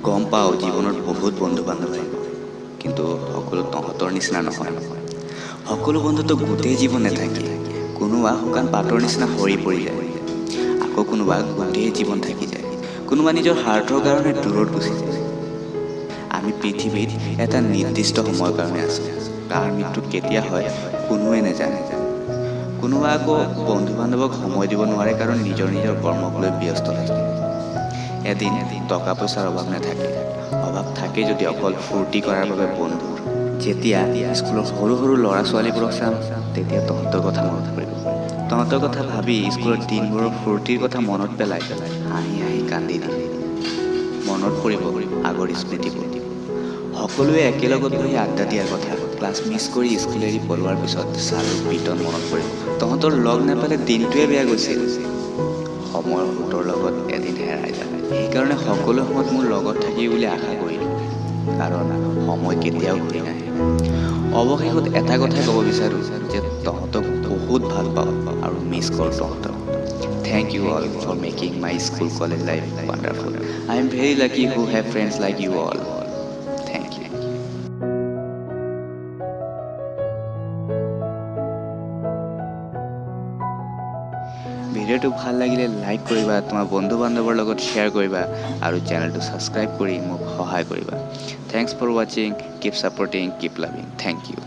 গম পাওঁ জীৱনত বহুত বন্ধু বান্ধৱ আহিব, কিন্তু সকলো তহঁতৰ নিচিনা নহয়। সকলো বন্ধুত্ব গোটেই জীৱন নাথাকে। কোনোবা শুকান পাতৰ নিচিনা সৰি পৰি যায়, আকৌ কোনোবা গোটেই জীৱন থাকি যায়, কোনোবা নিজৰ স্বাৰ্থৰ কাৰণে দূৰত গুচি যায়। আমি পৃথিৱীত এটা নিৰ্দিষ্ট সময়ৰ কাৰণে আছোঁ। কাৰ মৃত্যু কেতিয়া হয় কোনোৱে নাজানে। কোনোবা আকৌ বন্ধু বান্ধৱক সময় দিব নোৱাৰে, কাৰণ নিজৰ নিজৰ কৰ্মক লৈ ব্যস্ত থাকে। এদিন টকা পইচাৰ অভাৱ নাথাকে, অভাৱ থাকে যদি অকল ফূৰ্তি কৰাৰ বাবে বন্ধুৰ। যেতিয়া স্কুলৰ সৰু সৰু ল'ৰা ছোৱালীবোৰক চাম, তেতিয়া তহঁতৰ কথা মনত পৰিব। তহঁতৰ কথা ভাবি স্কুলৰ দিনবোৰৰ ফূৰ্তিৰ কথা মনত পেলাই হাঁহি হাঁহি কান্দি দিম। মনত পৰিব আগৰ স্মৃতিবোৰ, সকলোৱে একেলগত বহি আড্ডা দিয়াৰ কথা, ক্লাছ মিছ কৰি স্কুল এৰি পলোৱাৰ পিছত ছাৰৰ পিটন মনত পৰিব। তহঁতৰ লগ নাপালে দিনটোৱে বেয়া গৈছিল। সময়ৰ সোঁতৰ লগত এদিন হেৰাই যাম, সেইকাৰণে সকলো সময়ত মোৰ লগত থাকিবি বুলি আশা কৰিলোঁ, কাৰণ সময় কেতিয়াও ঘূৰি নাহে। অৱশেষত এটা কথাই ক'ব বিচাৰোঁ যে তহঁতক বহুত ভাল পাওঁ আৰু মিছ কৰোঁ তহঁতক। Thank you all for making my school, college life wonderful. I am very lucky who have friends like you all. Thank you. ভিডিঅ'টো ভাল লাগিলে লাইক কৰিবা, তোমাৰ বন্ধু বান্ধৱৰ লগত শ্বেয়াৰ কৰিবা আৰু চেনেলটো ছাবস্ক্ৰাইব কৰি মোক সহায় কৰিবা। Thanks for watching. Keep supporting, keep loving. Thank you.